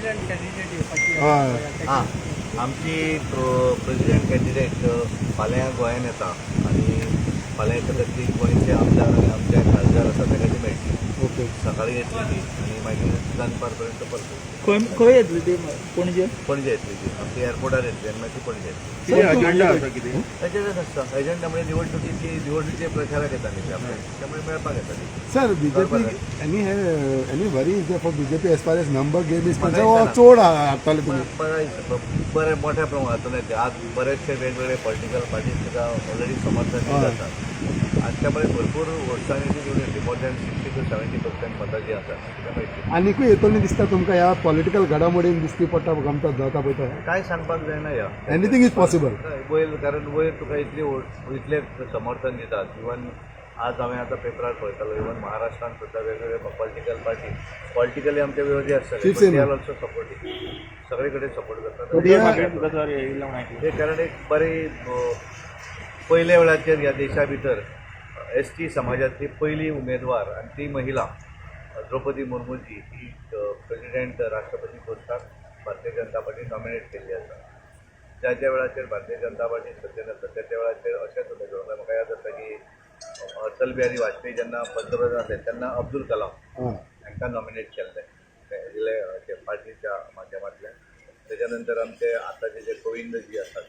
President candidate येवपाची हय. हां, आमची प्रेसिडेंट कॅन्डिडेट फाल्यां गोंयान येता आनी फाल्यां येतकच ती गोंयचे आमदार आनी आमचे खासदार आसा ताका ती मेळटली. सकाळी येतली ती आनी मागीर दनपार पर्यंत परत खंय खंय येतली ती? पणजे? पणजे येतली ती. आमची एअरपोर्टार येतली आनी मागीर ती पणजे येतली. कितें अजेंडा आसा कितें? ताचेरच आसता एजंडा, म्हणजे निवडणुकीचे प्रचाराक येता न्ही ते आपले, त्यामुळे मेळपाक येता ती. Sir, BJP any worry is for BJP as far as number game is म्हाका concerned? दिसना. चड हाडटले तुमी? बरें, मोठ्या प्रमाणात येते. आज बरेचसे वेगवेगळे पॉलिटिकल पार्टीज ताका ऑलरेडी समर्थन दित आसात आनी त्यामुळे भरपूर वोट्सांनी ती निवडून येतली. More than 60 to 70% मतां जी आसात ती तिका मेळटली. आनिकूय येतली दिसता तुमकां? ह्या पॉलिटिकल घडामोडीन दिसती पडटा, गमतात जाता पळयता. काय सांगपाक जायना ह्या. Anything is possible. हय, वयर, कारण वयर तुका इतली वोट, इतले समर्थन दितात. इवन आज हांवें आतां पेपरार पळयतालो, इवन महाराष्ट्रान सुद्दां वेगवेगळे पॉलिटिकल पार्टी, पॉलिटिकली आमचे विरोधी आसतले, शिवसेना. Are also supporting. सगळे कडेन सपोर्ट करतात. सुद्दां सर येयल्लो म्हूण आयकलें. हे कारण एक बरी पयल्या वेळाचेर ह्या देशा भितर एस टी समाजांतली पयली उमेदवार आनी ती महिला द्रौपदी मुर्मूजी ही प्रेसिडेंट, राष्ट्रपती पोस्टाक भारतीय जनता पार्टी नॉमिनेट केल्ली आसा. ज्या ज्या वेळाचेर भारतीय जनता पार्टी सत्तेर आसा, त्या त्या वेळाचेर अशेंच उमेदवार. म्हाका याद आसा की अटल बिहारी वाजपेयी जेन्ना पंतप्रधान आसले तेन्ना अब्दुल कलाम हांकां नॉमिनेट केल्ले दिले पार्टीच्या माध्यमांतल्यान. त्याच्या नंतर आमचे आतांचे जे गोविंद जी आसात